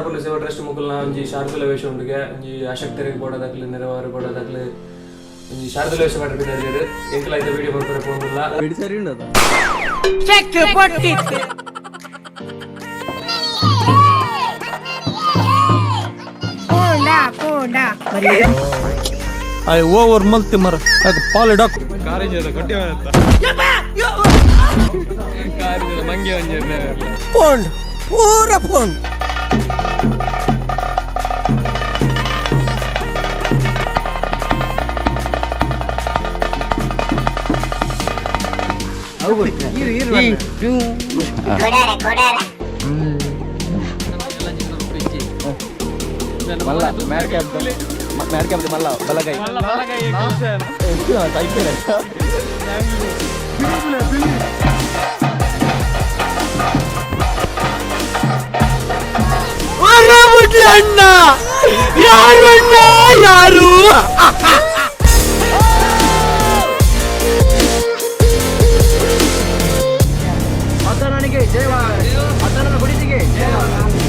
Police ಸೇವಾ trust ಮುಕುಲ್ನ ಒಂಜಿ ಶಾರದುಲ ವೇಷ ಉಂಡುಗೆ ಒಂಜಿ ಅಶಕ್ತರಿಗೆ ಬೋಡದಾಕ್ಲು ನೆರವಾರು ಬೋಡದಾಕ್ಲು ಒಂಜಿ ಶಾರದುಲ ವೇಷ ಮಾಡಿರ್ತಾರೆ. ಎಂಕಲ ಐತ ವಿಡಿಯೋ ಬರ್ತಾರೆ ಪೋಂದುಲ್ಲ ಬೆಡಿ ಸರಿ ಉಂಡದ ಚೆಕ್ ಕೊಟ್ಟಿತ್ತು. ಪೋಂಡ ಪೋಂಡ. I over ಮಲ್ತಿ ಮರ ಅದು ಪಾಲಿಡಕ್ ಮಂಗೆ ಒಂಜಿ ಪೋಂಡ್ ಪೂರ ಪೋಂಡ್. ಮಲ್ಲ ಮ್ಯಾಡ್ ಕ್ಯಾಪ್, ಮ್ಯಾಡ್ ಕ್ಯಾಪ್ ಮಲ್ಲ ಬಲಗೈ. ಅಣ್ಣ ಯಾರು, ಅಣ್ಣ ಯಾರು? ಮತನಿಗೆ ಜಯವ, ಮತನ ಗುಡಿಸಿಗೆ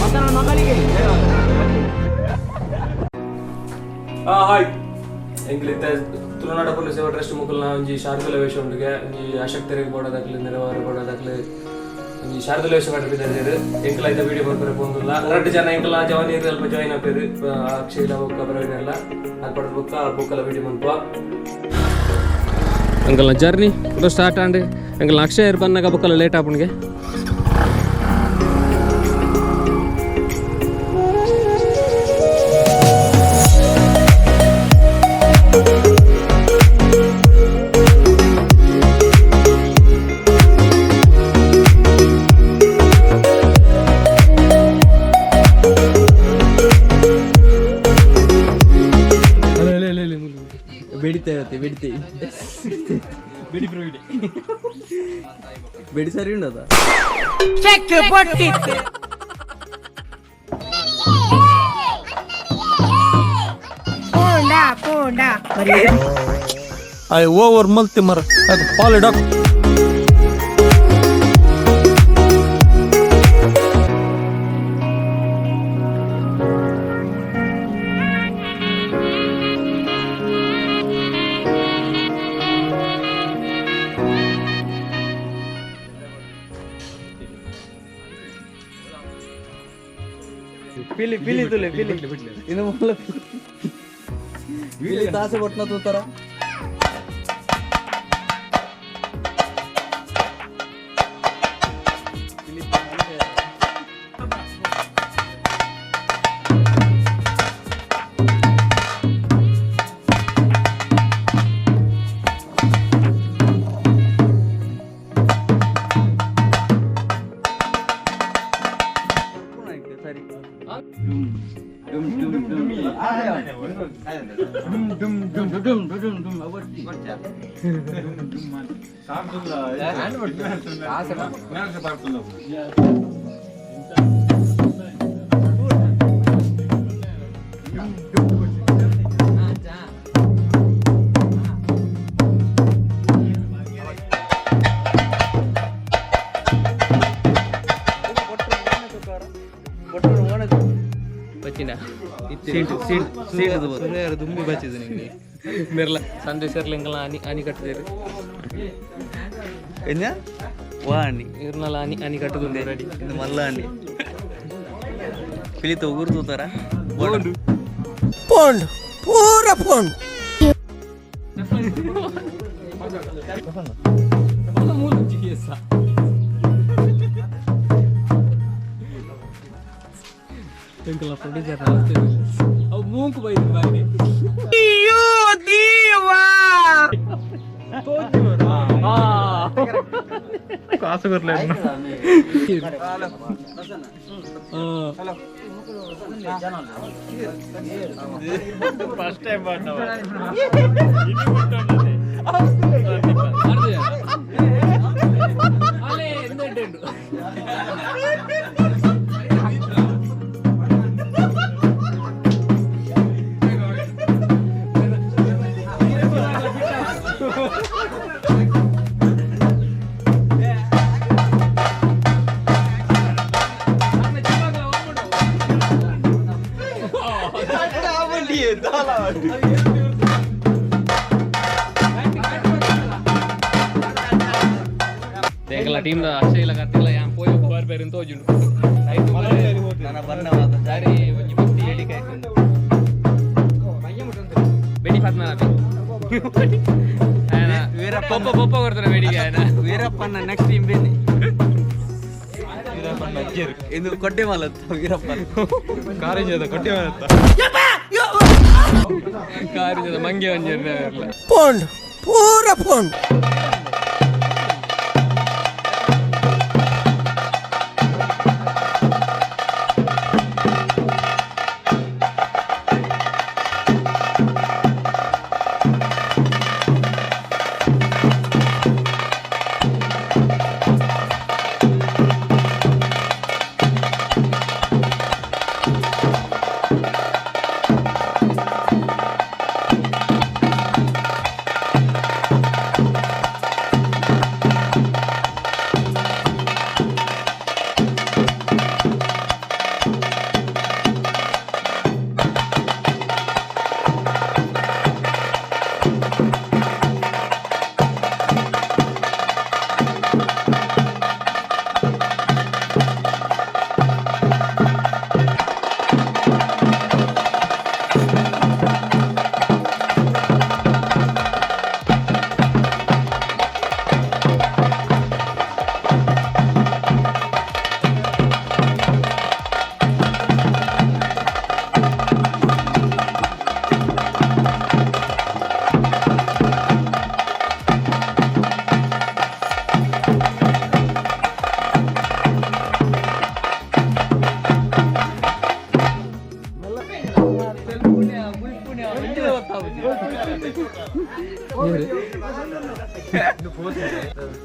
ಮತನ ಮಗಳಿಗೆ. ಹಾಯ್, ಎಂಕ್ಲಿತ್ತ ತುಳುನಾಡ ಪೊಲೀಸ್ ಸೇವಾ ಟ್ರಸ್ಟ್ ಮುಕುಲ್ನ ಒಂಜಿ ಶಾರದುಲ ವೇಷ ಉಂಡುಗೆ ಒಂಜಿ ಅಶಕ್ತರಿಗೆ ಬೋಡದಾಕ್ಲು ನೆರವಾರು ಬೋಡದಾಕ್ಲು ಒಂಜಿ ಶಾರದುಲ ವೇಷ ಮಾಡಿರ್ತಾರೆ. ಎಂಕಲ ಐತ ವಿಡಿಯೋ ಬರ್ತಾರೆ ಪೋಂದುಲ್ಲ. ರಡ್ಡು ಜನ ಎಂಕಲ ಜವಾನಿ ಅಲ್ಪ ಜಾಯಿನ್ ಆಪೇರು, ಅಕ್ಷಯ್ ಬೊಕ್ಕ ಪ್ರವೀಣ್ ಎಲ್ಲ ಅಲ್ಪ ಬೊಕ್ಕ ಬೊಕ್ಕಲ ವಿಡಿಯೋ ಮನ್ಪ. ಅಂಕಲ್ನ ಜರ್ನಿ ಕೂಡ ಸ್ಟಾರ್ಟ್ ಆಂಡ್. ಅಂಕಲ್ ಅಕ್ಷಯ್ ಬನ್ನಾಗ ಬೊಕ್ಕಲ ಲೇಟ್ ಆಪುಣ್ಗೆ. ಬೆಡಿತಾ ಇರುತ್ತೆ, ಬೆಡಿತೆ ಬೆಡಿ ಬೆಡಿ ಸರಿ ಉಂಡದ. ಚೆಕ್ ಕೊಟ್ಟಿತ್ತು. ಪೋಂಡ ಪೋಂಡ. I over ಮಲ್ತಿ ಮರ ಅದು ಪಾಲಿಡಕ್. ಪಿಲಿ ಪಿಲಿ ತುಲೆ ಪಿಲಿ ಇನ್ನು ಮೊದಲ ಪಿಲಿ ತಾಸೆ ಕೊಟ್ಟನ ತೂತಾರ. ಸರಿ. ದುಂಬಿ ಬಚ್ಚಿದೆ ನಿಂಗೆ. ಮೆರ್ಲ ಸಂದೇಶ್ ಎಂಕಲ್ನ ಆನಿ ಆನಿ ಕಟ್ಟಿದೇರು. ಎಂಜ ವಾಣಿ. ಇರ್ನಲ ಆನಿ ಆನಿ ಕಟ್ಟುದುಂಡೆ ರೆಡಿ. ಇದು ಮಲ್ಲ ಅಣ್ಣಿ ಪಿಲಿತ ಉಗುರು ತೂತಾರ. ಪೋಂಡ್ ಪೂರ ಪೋಂಡ್. ಎಂಕಲ್ನ ಪ್ರೊಡ್ಯೂಸರ್ ಅವು ಮೂಂಕು ಬೈದು ಬಾರಿ. ಅಯ್ಯೋ ದೇವಾ. ಎಂಕಲ ಟೀಮ್ ದ ಅಕ್ಷಯ್ ಕತ್ತಿಲ್ಲ ಯಾನ್ ಪೋಯಿ ಬಾರ್ ಬೇರೆ ತೋಜುಂಡು. ಸರಿ, ಒಂಜಿ ಬತ್ತಿ ಬೆಡಿ ಪದ್ಮನಾಭಿ ಪೊಪ್ಪ ಪೊಪ್ಪ ಕೊಡ್ತಾರೆ ಬೆಡಿಗೆ ಆಯನ. ವೀರಪ್ಪನ ನೆಕ್ಸ್ಟ್ ಟೀಮ್ ಬೇನೆ ಇದು ಕೊಟ್ಟೆ ಮಾಲತ್ತ ವೀರಪ್ಪನ. ಕಾಲೇಜ್ ಕೊಟ್ಟೆ. ಕಾರಿದ ಮಂಗೆ ಒಂಜಿ. ಪೋಂಡ್ ಪೂರ ಪೋಂಡ್.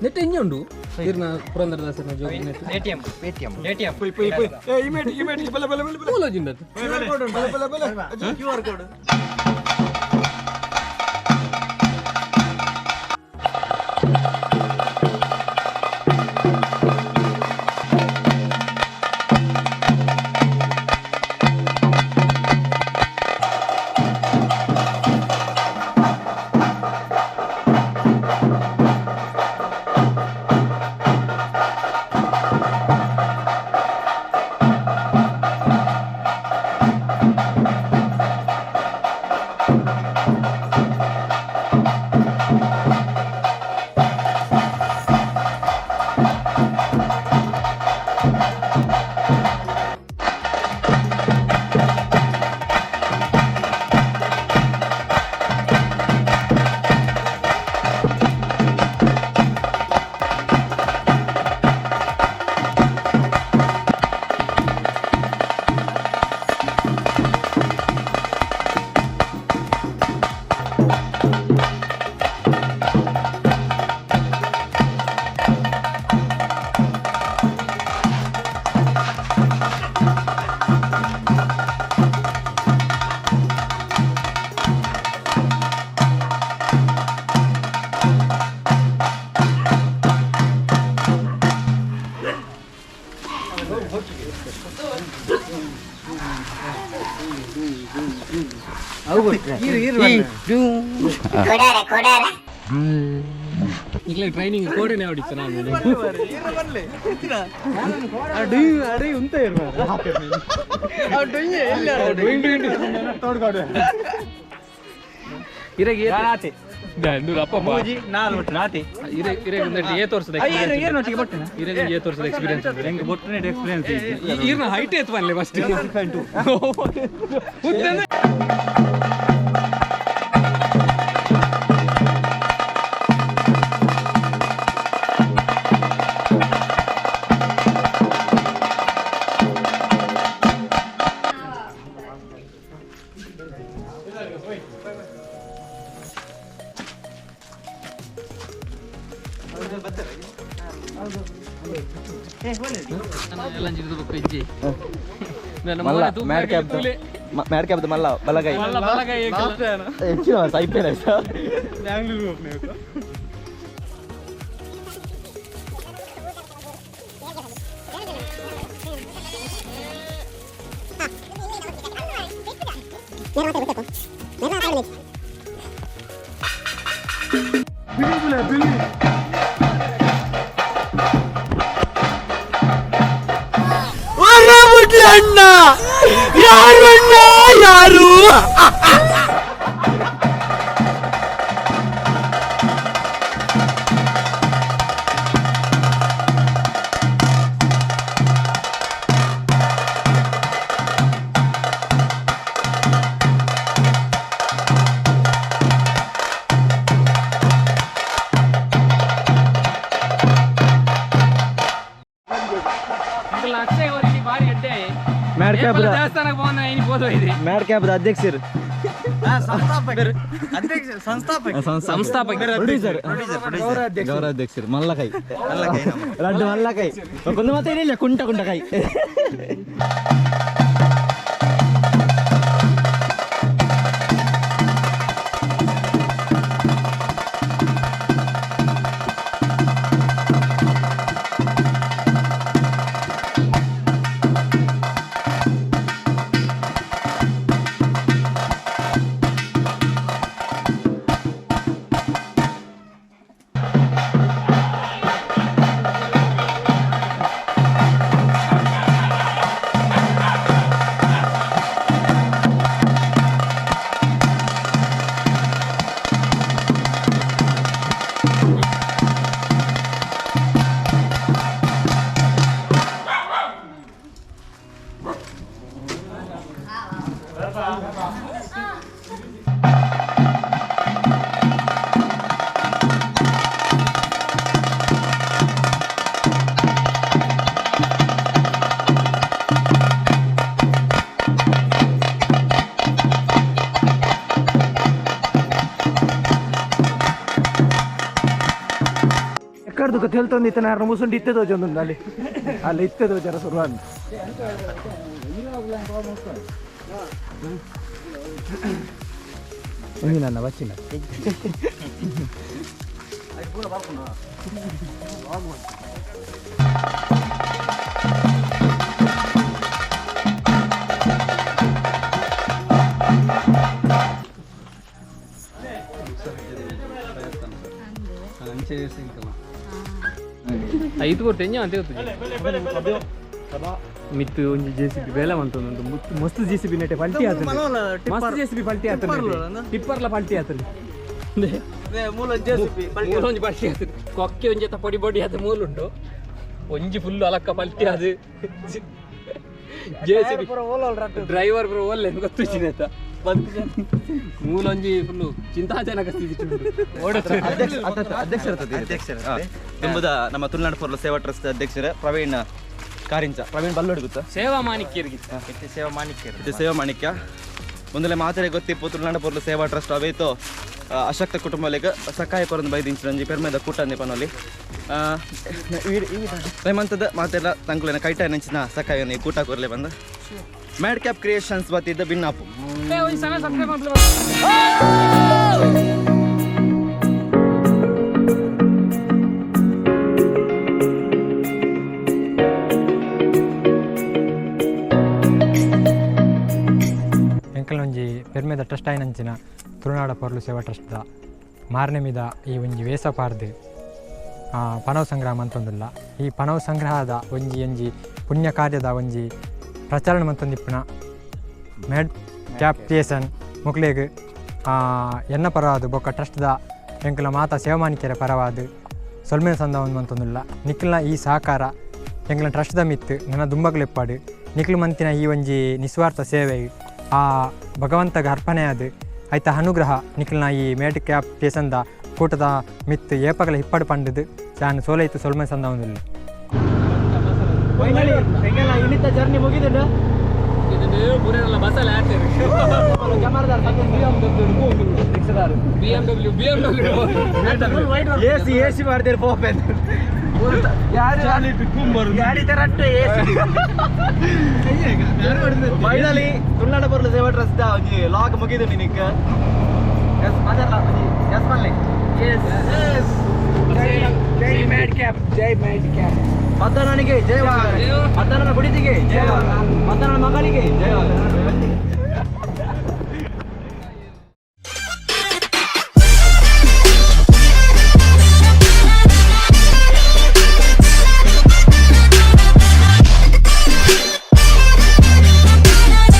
ನೆಟ್ ಎಂಜ ಉಂಡು ಇರ್ನ ಪುರಂದರದಾಸನ ಜೋಗಿ ನೆಟ್. ATM Paytm ATM. ಮೂಲ ಜಿಂದತ್. Q R code. ಈಗಲೇ ಟ್ರೈನಿಂಗ್ ಕೋಡೆನೆ ಹೊಡಿತ ನಾನು. ಇರೆಗೆ ಅಪ್ಪ ಇರೆ ಇರೆ ಒಂದೆರಡು ಏ ತೋರ್ಸದ ಇರೆಗೆ ಏ ತೋರ್ಸದ ಎಕ್ಸ್ಪೀರಿಯನ್ಸ್. ಈರ್ನ ಹೈಟ್ ಎತ್ತು ಬನ್ಲೆ ಫಸ್ಟ್. ಮಲ್ಲ ಮ್ಯಾಡ್ ಕ್ಯಾಪ್ ಮ್ಯಾಡ್ ಕ್ಯಾಪ್ ಮಲ್ಲ ಬಲಗೈ ಹೆಚ್ಚಿನ ಐಪಿಎಲ್. ಯಾರಣ್ಣ ಯಾರಣ್ಣ ಯಾರು? ಮ್ಯಾಡ್ ಕ್ಯಾಬ್ ದೇವಸ್ಥಾನಕ್ಕೆ ಹೋಗೋಣ ಇನಿ ಬೋದು ಇದೆ. ಮ್ಯಾಡ್ ಕ್ಯಾಬ್ ಅಧ್ಯಕ್ಷರು. ಸಂಸ್ಥಾಪಕ. ಪ್ರೊಡ್ಯೂಸರ್, ಗೌರವಾಧ್ಯಕ್ಷರು. ಮಲ್ಲಕೈ ರಡ್ಡು ಮಲ್ಲಕೈ ಒಂದು ಮತ್ತೆ ಏನಿಲ್ಲ, ಕುಂಟ ಕುಂಟ ಕೈ. ಎಕ್ಕಡ್ದು ತೆಲ್ತೊಂದು ಇತ್ತನ ಮುಸುಂಡು ಇತ್ತೆ ದೋಜೊಂದು ಅಲ್ಲಿ ಅಲ್ಲಿ ಇತ್ತೆ ದೋಜರ ಶುರುವಾದ. ನನ್ನ ಬಚ್ಚಿನ. ಐದು ಕೊಟ್ಟು ಎಂಜ ಅಂತ ಗೊತ್ತು ಮಿತ್ತು ಒಂಜಿ ಜೆಸಿಬಿ ಬೇಲೆ ಮಂತೊಂದು ಮಸ್ತ್ ಜೆ ಸಿ ಬಿ ನೆಟ್ಟೆ ಪಲ್ಟಿ ಆತಂಡು, ಮಸ್ತ್ ಜೆ ಸಿ ಬಿ ಪಲ್ಟಿ ಆತಂಡು, ಟಿಪ್ಪರ್ಲ ಪಲ್ಟಿ ಆತಂಡು. ಮೂಲೊಂಜಿ ಪಲ್ಟಿ ಆತು, ಕೊಕ್ಕೆ ಒಂಜಿ ಅತ್ತ ಪೊಡಿ ಪೊಡಿ ಆತ ಮೂಲುಂಡು. ಒಂಜಿ ಫುಲ್ ಅಲಕ್ಕ ಪಲ್ಟಿ ಅದು. ಜೆಸಿಬಿ ಡ್ರೈವರ್ ಬ್ರೋ ಒಲ್ಲೆ ಗೊತ್ತು ಮೂಲೊಂಜಿ ಫುಲ್ ಚಿಂತಾಜನಕ ಸ್ಥಿತಿ ಓಡೋದು. ಅಧ್ಯಕ್ಷರು ತುಂಬುದ ನಮ್ಮ ತುಳುನಾಡು ಪೊರ್ಲು ಸೇವಾ ಟ್ರಸ್ಟ್ ಅಧ್ಯಕ್ಷರು ಪ್ರವೀಣ್ ಕಾರಿಂಚ, ಪ್ರವೀಣ್ ಬಲ್ಲೋಡಿ ಗೊತ್ತಾ? ಸೇವಾ ಮಾಣಿಕ್ಯರಿಗೆ. ಸೇವಾ ಮಾಣಿಕ್ಯ, ಇದು ಸೇವಾ ಮಾಣಿಕ್ಯ. ಮುಂದಲೆ ಮಾತರೆ ಗೊತ್ತಿಪ್ಪು, ತುಳುನಾಡು ಪೊರ್ಲು ಸೇವಾ ಟ್ರಸ್ಟ್ ಅವೇತೋ ಅಶಕ್ತ ಕುಟುಂಬಲಿಗೆ ಸಕಾಯ ಕೊರಂದು ಬೈದಿಂಚಿನಂಜಿ ಪೆರ್ಮೆದ ಕೂಟ ಪನೊಲಿ ಹೇಮಂತದ ಮಾತೆಲ್ಲ ತಂಕುಲೆನ ಕೈಟ ನೆಂಚಿನ ಸಕಾಯನ ಈ ಕೂಟ ಕೊರ್ಲೆ ಬಂದು ಮ್ಯಾಡ್ ಕ್ಯಾಪ್ ಕ್ರಿಯೇಷನ್ಸ್ ಬತ್ತಿದ್ದ ಬಿನ್ನಾಪು. ಒಂಜಿ ಸಮಯ ಸಬ್ಸ್ಕ್ರೈಬ್ ಮಾಡ್ಲಿ. ಎಂಕಲ್ನೊಂಜಿ ಪೆರ್ಮೆದ ಟ್ರಸ್ಟ್ ಆಯಿನಂಚಿನ ತುಳುನಾಡ ಪೊರ್ಲು ಸೇವಾ ಟ್ರಸ್ಟ್ದ ಮಾರನೆಮಿದ ಈ ಒಂಜಿ ವೇಸ ಪಾರ್ದು ಪಣವು ಸಂಗ್ರಹ ಮಂತೊಂದುಲ್ಲ. ಈ ಪಣವು ಸಂಗ್ರಹದ ಒಂಜಿ ಒಂಜಿ ಪುಣ್ಯ ಕಾರ್ಯದ ಒಂಜಿ ಪ್ರಚಾರಣ ಮಂತೊಂದಿಪ್ಪುನ ಮ್ಯಾಡ್ ಕ್ಯಾಪ್ ಕ್ರಿಯೇಷನ್ ಮುಕ್ಲೆಗ್ ಎನ್ನ ಪರವಾದ ಬೊಕ್ಕ ಟ್ರಸ್ಟ್ದ ಎಂಕಲ ಮಾತಾ ಸೇವಾಮಾನಿಕೆರ ಪರವಾದ ಸೊಲ್ಮೆನ ಸಂದವನ್ನು ಮಂತೊಂದುಲ್ಲ. ನಿಖಿಲ್ನ ಈ ಸಹಕಾರ ಎಂಕಲ್ನ ಟ್ರಸ್ಟ್ದ ಮಿತ್ತು ನನ್ನ ದುಂಬಗ್ಲೆಪ್ಪಾಡು ನಿಖಿಲ್ ಮಂತಿನ ಈ ಒಂಜಿ ನಿಸ್ವಾರ್ಥ ಸೇವೆ ಆ ಭಗವಂತಗ ಅರ್ಪಣೆ ಆದ ಐತ ಅನುಗ್ರಹ ನಿಖಿಲ್ನ ಈ ಮೇಟ್ ಕ್ಯಾಪ್ ಸ್ಟೇಷನ್ದ ಕೂಟದ ಮಿತ್ತು ಏಪಗಲ ಹಿಪ್ಪಡು ಪಂಡದು ಜಾನ್ ಸೋಲೈತು ಸೊಲ್ಮೆ ಸಂದ ಒಂದಿಲ್ಲ. ಫೈನಲಿ ಎಂಗೆಲ್ಲ ಇನ್ನಿತ ಜರ್ನಿ ಮುಗಿದುಂಡು. ಬಸ್ಸಲ್ಲಿ ಆಡ್ತೇವೆ. BMW BMW. AC AC ಮಾಡ್ತೀರಿ ಪೋಪೆ. ಫೈನಲಿ ತುಳುನಾಡ ಪೊರ್ಲು ಸೇವಾ ಟ್ರಸ್ಟ್ ಒಂಜಿ ಲಾಗ್ ಮುಗಿದುಂಡು ನಿಕ್ಕ. ಎಸ್ ಮಾತಾಡಲ ಒಂಜಿ ಎಸ್ ಮಲ್ಲೆ. ಜೈ ಮ್ಯಾಡ್ ಕ್ಯಾಪ್, ಜೈ ಮ್ಯಾಡ್ ಕ್ಯಾಪ್. ಮದ್ದಣ್ಣನಿಗೆ ಜಯವಾಗಲಿ, ಮದ್ದಣ್ಣನ ಗುಡಿತಿಗೆ ಜಯವಾಗಲಿ, ಮದ್ದಣ್ಣನ ಮಗಳಿಗೆ ಜಯವಾಗಲಿ.